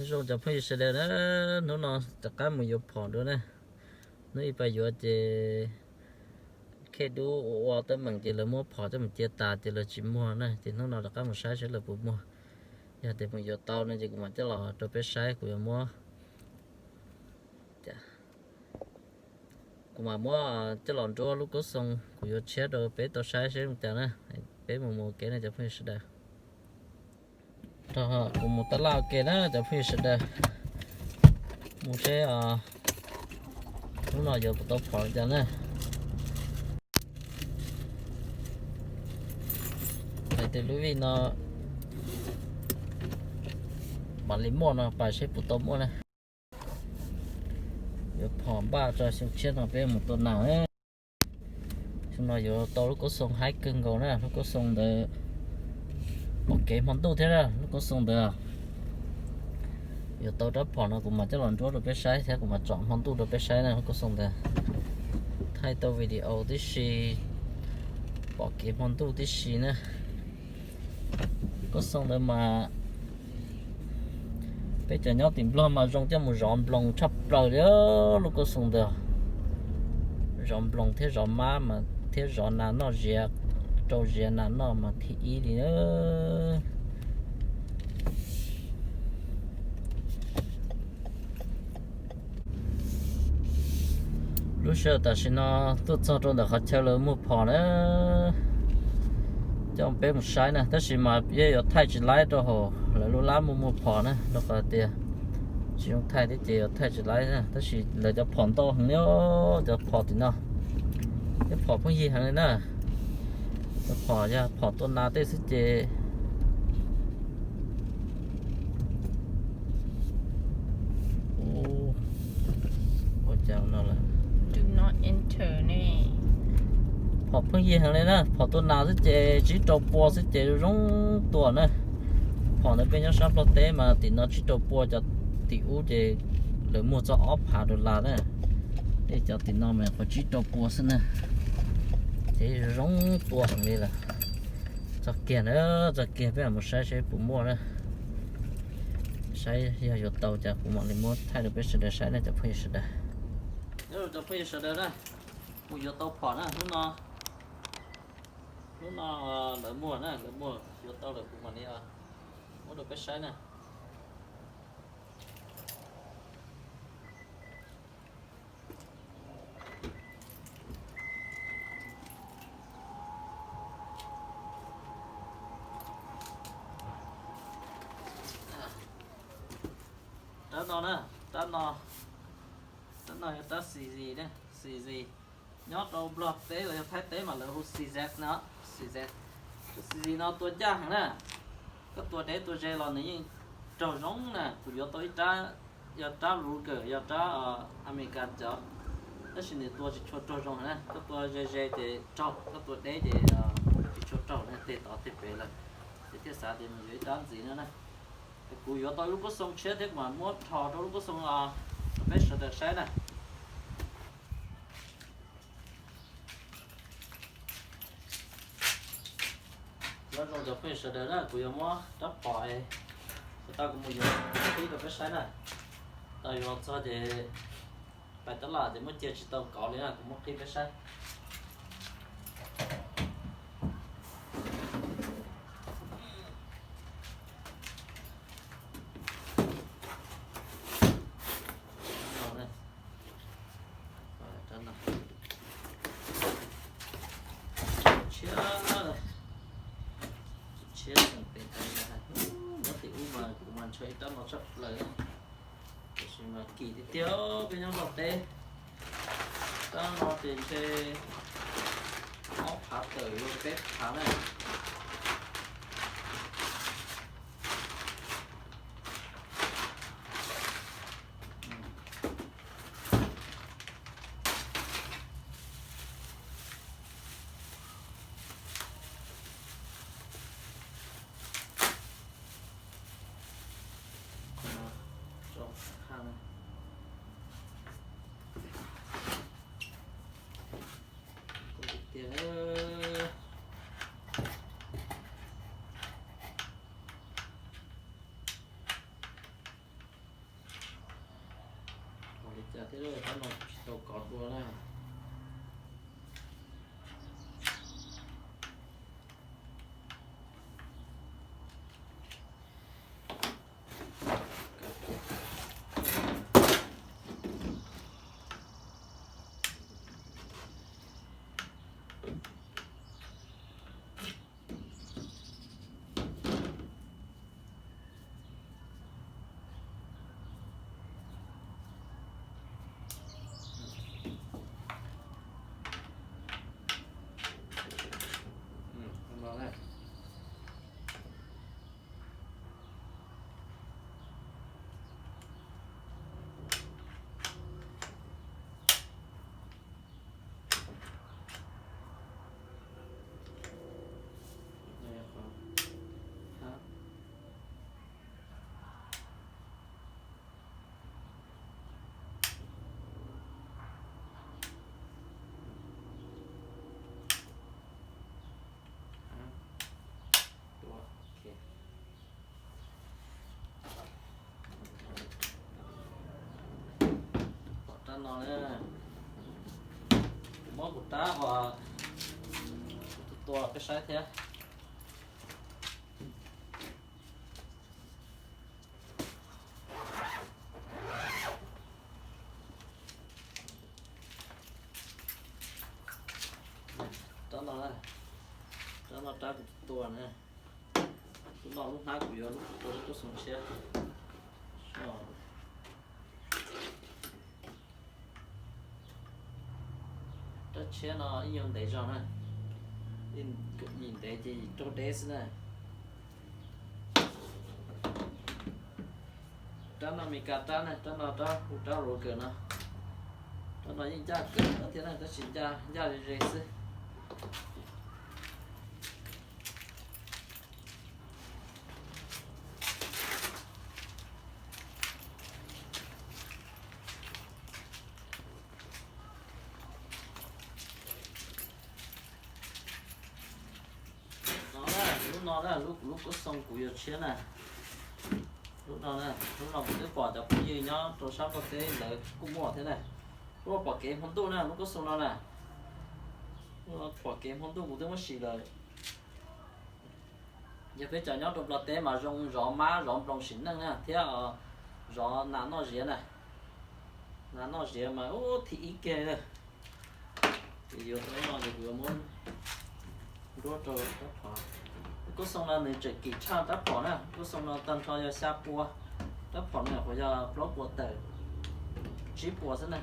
Zoo cov phooj ywg sawv daws na, hnub no rov qab mus yuav phom dua na. Hnub ib pas yuav ces khej dub ua ua teeb meem ces lawv muab phom coj mus cia tas ces lawv tsis muag na, ces hnub no rov qab mus saib saib lawv puas muag. Yog tias mus yuav tau no ces kuv mam coj los rau peb saib, kuv yuav muab, kuv mam muab coj los nruab lub koob xoo, kuv yuav tshiab rau peb tau saib seb zoo cas na. Peb mus mus ua ke na cov phooj ywg sawv daws. Kuv mus tab laj ua ke na cov phooj ywg sawv daws. Mus seb hnub no yuav puas tau phom li cas na. Hais tias lub vij no mam li muaj no pais seb puas tau muaj na. Yuav phom npaj rau xyoo tshiab no peb mus tua nas. Xyoo no yuav tau lub koob xoo haib kawg nkaus na, lub koob xoo ntawd pom kev hmo ntuj thiab na, lub koob xoo ntawd. Yuav tau rab phom no kuv mam coj los nruab rau peb saib thiab kuv mam tsom hmo ntuj rau peb saib na, lub koob xoo ntawd. Thaij tau video tib si, pom kev hmo ntuj tib si na. Koob xoo ntawd mas peb cov nyob tim Nplog mas zoo coj mus zov nploos tshaj plaws li, lub koob xoo ntawd. Zov nploos thiab zov mab mas thiab zov nas noj ziav, rau ziav nas noj mas thib ib li na. Lub sij hawm tam sim no tuaj txog rau ntawm qhov chaw lawv muag phom na, coj peb mus saib na, tab sis mas yeej yuav thaij tsis laib rau hauv lawv lub lab muag muag phom na, rau qhov tias tsis zoo thaij thiab ces yuav thaij tsis laib na, tab sis lawv cov phom ntau heev li, cov phom tim no, cov phom pheej yig heev li na, cov phom yog phom tua nas tej xwb ces ua cas no lawm. Phom pheej yig heev li na, phom tua nas xwb ces tsib rau pua xwb ces zoo tua na. Phom ntawd peb nyob sab Nplog teb mas tim no tsib rau pua, cov tim ub ces lawv muag txog ob phav dollar na. Tej cov tim no mas qhov tsib rau pua xwb na. Ces zoo tua heev li lawm. Txog kiag na, txog kiag peb mam mus saib saib puas muaj na. Saib yog yuav tau cas kuv mam li muab thaij rau peb sawv daws saib na cov phooj ywg sawv daws. Cov phooj ywg sawv daws na, kuv yuav tau phom na, hnub no, hnub no lawv muag na, lawv muag yuav tau lawm kuv mam li muab rau peb saib na. Rab no na, rab no, rab no yog rab xi zis, xi zis. Nyob rau Nplog teb los yog Thaib teb mas lawv hu xi zes no, xi zes. Tus xi zis no tua ncaj heev na. Koj tua deb tua ze los nws yeej raug zoo na. Kuv yuav tau ib rab, yog rab Ruger, yog rab Amelikas cov, tab sis nws tua tsis tshua raug zoo na. Koj tua ze ze ces raug, koj tua deb ces tsis tshua raug na, teg tod teg pem lawm. Ces thiaj xav tias mus yuav ib rab ntxiv no na. Kuv yuav tau ib lub koob xoo tshiab thiab kuv mam muab rho rau lub koob xoo rau peb sawv daws saib na. Nyob zoo cov phooj ywg sawv daws na, kuv yuav muab rab phom es tau kuv mus yuav qhib rau peb saib na. Tau yuav los txog ces pais tab laj ces muab cia tsis tau kov li na, kuv muab qhib peb saib. Tshiab, tshiab pem tas, nyob tim ub mas kuv mas ntshaw ib rab no tshaj plaws, tiam sis mas kim tiag tiag peb nyob Nplog teb. Rab no ces ntshe ob phav tawm yuav peb phav na. Tiag, Cas thiab, rab no tsis tau kov dua na. Pom rab no na, kuv muab kuv rab uas tua tua peb saib thiab. Rab no, rab no rab kuv tua na. Lub no lub hnab kuv yuav lub tua lub kub xoo tshiab. Rab tshiab no ib nyuag ntev zog na, yim ntev ces yim raug deb xwb na. Rab no Meskas rab na, rab no rab hu rab Roger no. Rab no yeej ncaj kawg thiab na, tab sis ncaj ncaj ze ze xwb. No na, lub no na, lub, lub kub xoo kuv yuav tshiab na. Lub no na, lub no kuv twb pom cov phooj ywg nyob rau sab Nplog teb lawv kuj muaj thiab na. Lub no pom kev hmo ntuj na, lub kub xoo no na. Lub no pom kev hmo ntuj kuv twb muab sim lawm. Yog peb cov nyob rau Nplog teb mas zoo zov mab zov nploos sim neej na thiab zov nas noj ziav na. Nas noj ziav mas ub thim ib ke na. Ces yuav no ces kuv yuav muab nruab rau rab phom. Lub kub xoo no nws tseem kim tshaj rab phom na, kub xoo no tag nrho yog xya pua, rab phom no nyuam qhuav yog plaub pua tawm, tsib pua xwb na.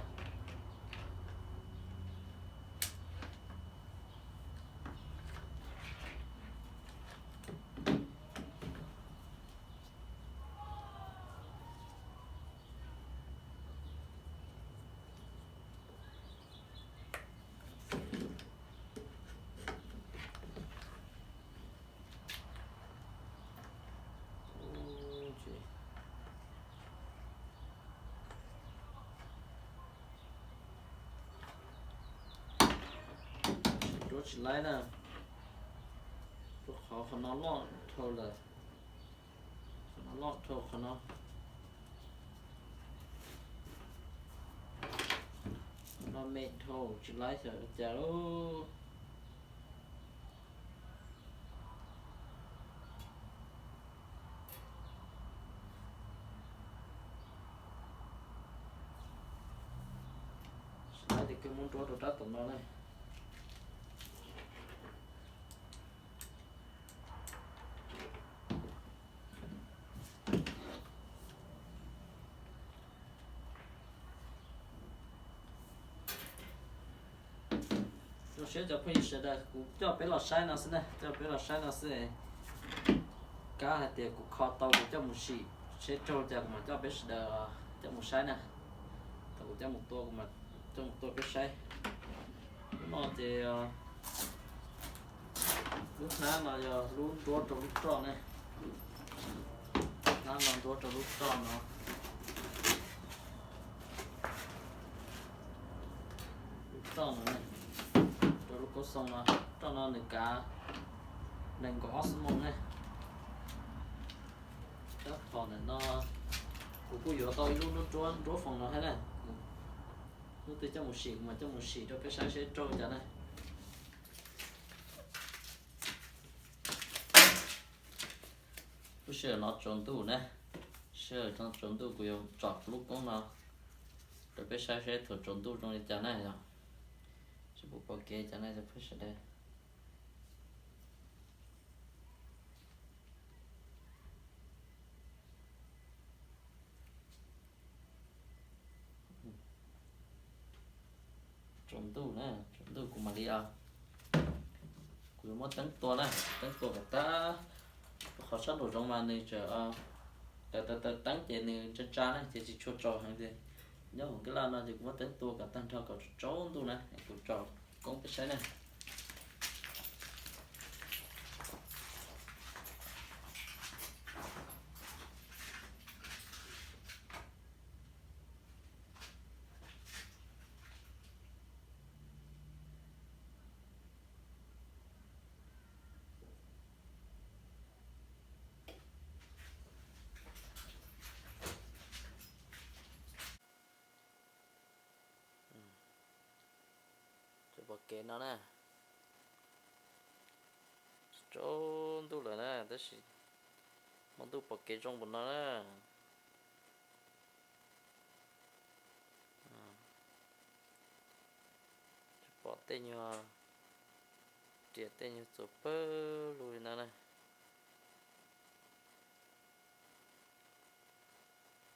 Nruab tsis laib na, rau qhov qhov no loj dhau lawm. Qhov no loj dhau qhov no. Qhov no me dhau tsis laib xyov ua cas lauj. Tsis laib ces kuj muab nruab rau rab tom no na. Zoo siab cov phooj ywg sawv daws, kuv coj peb los saib no xwb na, coj peb los saib no xwb. Kab hais tias kuv kho tau kuv coj mus sim seb raug cas kuv mam coj peb sawv daws coj mus saib na. Thaum kuv coj mus tua, kuv mam coj mus tua peb saib. Lub no ces lub hnab no yog lub nruab rau lub roj ne. Hnab no nruab rau lub roj no. Lub roj no ne, rau lub kub xoo no, roj no nws kav nees nkaum ob xuab moos ne. Rab phom ntawm no kuv kuj yuav tau ib lub nruab, nruab foom no thiab na. Hnub twg coj mus sim kuv mam coj mus sim rau peb saib seb raug cas na. Lub sij hawm no tsaus ntuj na, sij hawm no tsaus ntuj kuv yuav tsom lub koob no rau peb saib seb thaum tsaus ntuj zoo li cas na yog. Tsis pom kev cas na cov phooj ywg sawv daws. Tsaus ntuj na, tsaus ntuj kuv mam li, kuv yuav muab teeb tua na, teeb tua kom tag. Qhov sab nraum zoov mas nws tseem taws taws taws teeb ces nws tsa tsa na ces tsis tshua tsaus heev tiag. Nyob hauv nqi laj no ces kuv muab teeb tua kom tag nrho kom tsaus ntuj na kuv tsom koob peb saib na. Tsis pom kev no na. Tsaus ntuj lawm na tab sis hmo ntuj pom kev zoo npaum no na. Tsis pom tej nyuag riam tej nyuag txuas pawg lug li no na.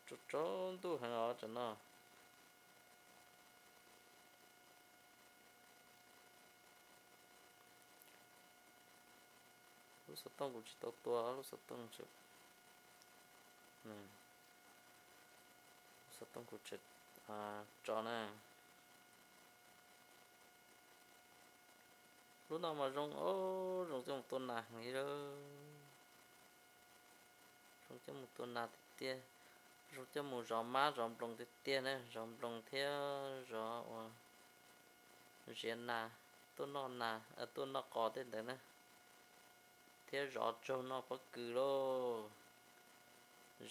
Tsaus tsaus ntuj heev os tam no. Lub xov tooj kuv tsis tau tua, lub xov tooj, lub xov tooj kuv tso na. Lub no mas zoo, zoo coj mus tua nas heev li. Zoo coj mus tua nas tiag tiag, zoo coj mus zov mab zov nploos tiag tiag na, zov nploos thiab zov uas ziav nas, tuaj noj nas, tuaj noj qos tej ntawd na, thiab zov tsaug noj pob kws lauj,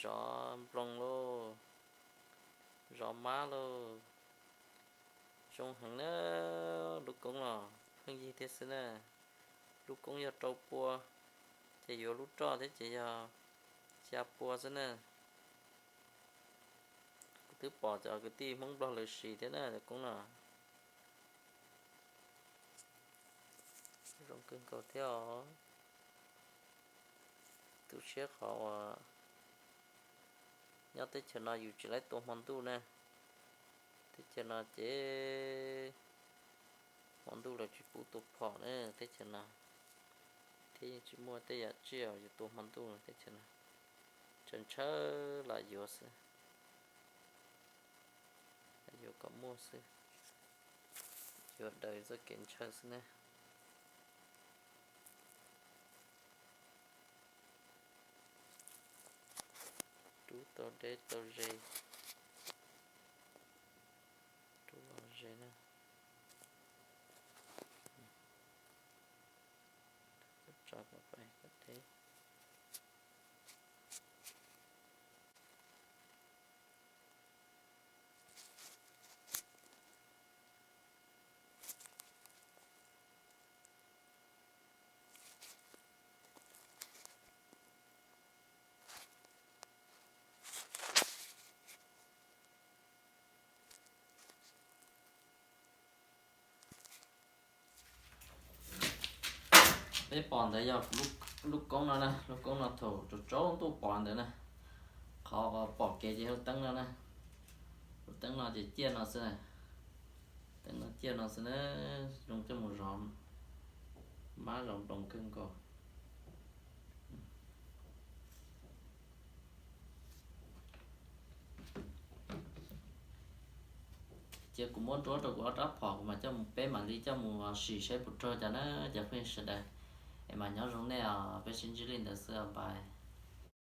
zov nploos lauj, zov mab lauj. Zoo heev na, lub koob los pheej yig thiab xwb na. Lub koob yog rau pua, ces yuav lub roj thiab ces yog xya pua xwb na. Kuv twb pom cov kwv tij Hmoob Nplog lawv siv thiab na cov koob no. Zoo kawg nkaus thiab os. Tu siab qhov uas nyob teb chaws no yus tsis laib tua hmo ntuj na. Teb chaws no ces hmo ntuj lawv tsis pub tua phom na teb chaws no, thiab yeej tsis muaj tej yam tsiaj yus tua hmo ntuj teb chaws no. Tseem ntshaw lam yuav xwb, yuav kom muaj xwb, yuav daws txoj kev ntshaw xwb na. Rub tau deb tau ze, rub los ze na. Tso kom pais kom deb. Peb pom ntawd yog lub koob no na, lub koob no thaum tsaus tsaus ntuj pom ntawd na, qhov pom kev ces lub teeb no na, lub teeb no ces ciaj no xwb na, teeb no ciaj no xwb na, zoo coj mus zov mab zov nploos kawg nkaus. Cia kuv muab nruab rau kuv ob rab phom kuv mam coj mus, peb mam li coj mus sim seb puas raug cas na cov phooj ywg sawv daws. Es mas nyob zoo nej os, peb sib ntsib li ntawd xwb os, bye.